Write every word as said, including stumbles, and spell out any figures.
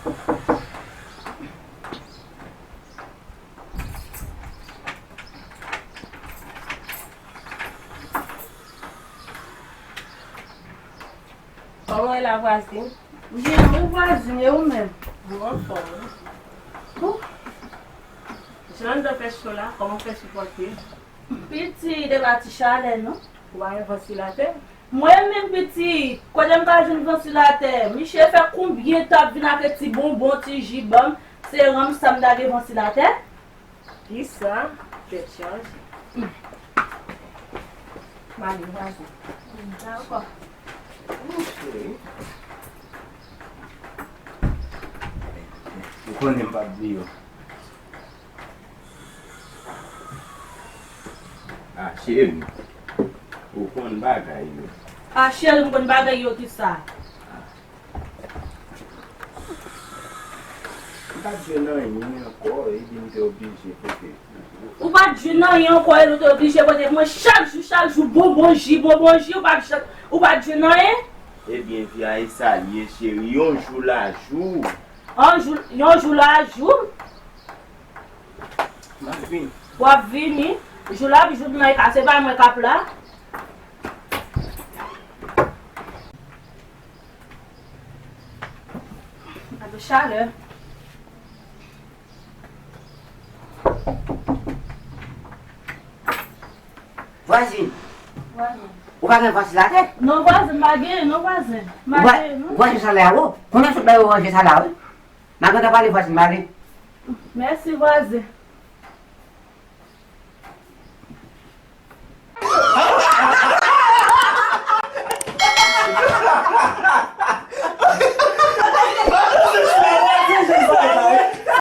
Kòman w ye la, vwazin? Byen wi, vwazin, e ou menm? Mwen anfòm wi. Jan anndan fè cho la, kòman w fè sipòte? Pitit, e pa ti chalè non. Ou pa gen vantilatè? Mwen menm pitit, kote m ka jwenn vantilatè? Misye fè konbyen tan ap vin ak ti bonbon, ti ji ban m, se ranm sa m ta gen vantilatè? Kisa? Tèt chaje. M ale vwazin. Dakò. Cheri. Ou konnen m p ap bliye w. Ah, cheri. Ou konn bagay yo. Ah, cheri, m konn bagay yo kisa? M pa t jwenn anyen ankò, epi m te oblije pote. Ou pa t jwenn anyen ankò, epi w te oblije pote pou mwen chak jou, chak jou, bonbon ji, bonbon ji, ou pa t, ou pa t jwenn anyen? Ebyen, vi a e sa l ye, cheri, yon jou la jou. Yon jou, yon jou la jou? M ap vini. W ap vini. Jou la, jou nan e ka, se pa mwen k ap la. Gade chalè. Vwazin, vwazin, ou pa gen vantilatè? Non, vwazin, m pa genyen, non, vwazin. M pa genyen, non. Vwazin, chalè a wo. Konnen sot bay yo ranje sa la, wi. M a gentan pale vwazin, m ale. Mèsi, vwazin.